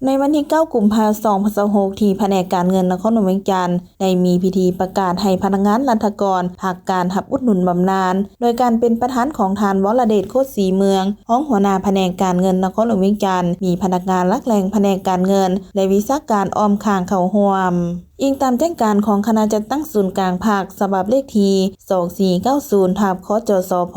ໃນວັນທີເກົ້າ ກຸມພາ ສອງພັນຊາວຫົກ ທີ່ພະແນກການເງິນນະຄອນຫຼວງວຽງຈັນ ໄດ້ມີພິທີປະກາດໃຫ້ພະນັກງານລັດຖະກອນພັກການຮັບອຸດໜູນບຳນານ ໂດຍການເປັນປະທານຂອງທ່ານ ວໍລະເດດ ໂຄດສີເມືອງ ຮອງຫົວໜ້າພະແນກການເງິນນະຄອນຫຼວງວຽງຈັນ, ມີພະນັກງານຫຼັກແຫຼ່ງພະແນກການເງິນ ແລະ ວິຊາການອ້ອມຂ້າງເຂົ້າຮ່ວມ. ອີງຕາມແຈ້ງການຂອງຄະນະຈັດຕັ້ງສູນກາງພັກ ສະບັບເລກທີ ສອງສີ່ເກົ້າສູນ ທັບ ຄຈສພ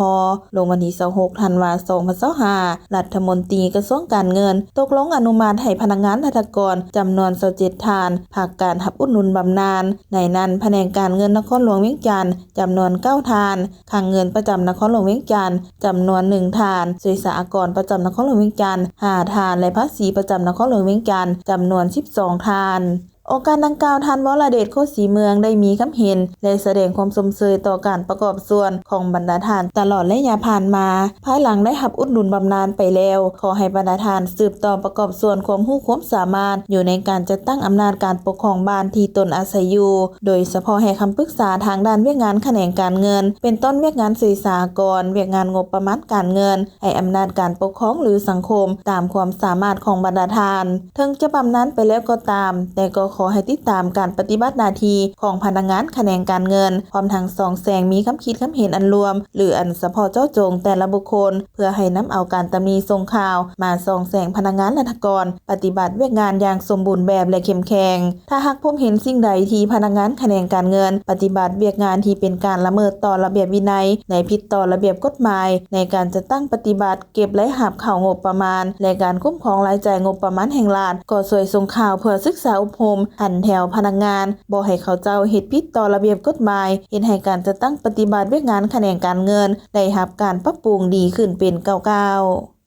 ລົງວັນທີ ຊາວຫົກ ທັນວາ ສອງພັນຊາວຫ້າ ລັດຖະມົນຕີກະຊວງການເງິນ ຕົກລົງອະນຸມັດໃຫ້ພະນັກງານລັດຖະກອນຈຳນວນ ຊາວເຈັດທ່ານ ພັກການຮັບອຸດໜູນບຳນານ. ໃນນັ້ນ, ພະແນກການເງິນນະຄອນຫຼວງວຽງຈັນ ຈຳນວນ ເກົ້າທ່ານ, ຄັງເງິນປະຈຳນະຄອນຫຼວງວຽງຈັນ ຈຳນວນ ໜຶ່ງທ່ານ, ສຸລິສາອາກອນປະຈຳນະຄອນຫຼວງວຽງຈັນ ຫ້າທ່ານ ແລະ ພາສີປະຈຳນະຄອນຫຼວງວຽງຈັນ ຈຳນວນ ສິບສອງທ່ານ. ໂອກາດດັ່ງກ່າວ, ທ່ານ ວໍລະເດດ ໂຄດສີເມືອງ ໄດ້ມີຄຳເຫັນ ແລະ ສະແດງຄວາມຊົມເຊີຍຕໍ່ການປະກອບສ່ວນຂອງບັນດາທ່ານຕະຫຼອດໄລຍະຜ່ານມາ. ພາຍຫຼັງໄດ້ຮັບອຸດໜູນບຳນານໄປແລ້ວ, ຂໍໃຫ້ບັນດາທ່ານສືບຕໍ່ປະກອບສ່ວນຄວາມຮູ້ຄວາມສາມາດຢູ່ໃນການຈັດຕັ້ງອຳນາດການປົກຄອງບ້ານທີ່ຕົນອາໄສຢູ່, ໂດຍສະເພາະໃຫ້ຄຳປຶກສາທາງດ້ານວຽກງານຂະແໜງການເງິນ, ເປັນຕົ້ນວຽກງານສຸລິສາອາກອນ, ວຽກງານງົບປະມານການເງິນ, ໃຫ້ອຳນາດການປົກຄອງ ຫຼື ສັງຄົມ ຕາມຄວາມສາມາດຂອງບັນດາທ່ານ. ເຖິງຈະບຳນານໄປແລ້ວກໍຕາມ, ແຕ່ກໍຂໍໃຫ້ຕິດຕາມການປະຕິບັດໜ້າທີ່ຂອງພະນັກງານຂະແໜງການເງິນ, ພ້ອມທັງສ່ອງແສງມີຄຳຄິດຄຳເຫັນອັນລວມ ຫຼື ອັນສະເພາະເຈາະຈົງແຕ່ລະບຸກຄົນ, ເພື່ອໃຫ້ນຳເອົາການຕຳໜິສົ່ງຂ່າວມາສ່ອງແສງພະນັກງານລັດຖະກອນປະຕິບັດວຽກງານຢ່າງສົມບູນແບບ ແລະ ເຂັ້ມແຂງ. ຖ້າຫາກພົບເຫັນສິ່ງໃດທີ່ພະນັກງານຂະແໜງການເງິນປະຕິບັດວຽກງານທີ່ເປັນການລະເມີດຕໍ່ລະບຽບວິໄນ ແລະ ຜິດຕໍ່ລະບຽບກົດໝາຍໃນການຈັດຕັ້ງປະຕິບັດ ເກັບລາຍຮັບເຂົ້າງົບປະມານ ແລະ ການຄຸ້ມຄອງລາຍຈ່າຍງົບປະມານແຫ່ງລັດ, ກໍຊ່ວຍສົ່ງຂ່າວເພື່ອສຶກສາອົບຮົມຫັນແຖວພະນັກງານ, ບໍ່ໃຫ້ເຂົາເຈົ້າເຮັດຜິດຕໍ່ລະບຽບກົດໝາຍ, ເຮັດໃຫ້ການຈັດຕັ້ງປະຕິບັດວຽກງານຂະແໜງການເງິນໄດ້ຮັບການປັບປຸງດີຂຶ້ນເປັນກ້າວໆ.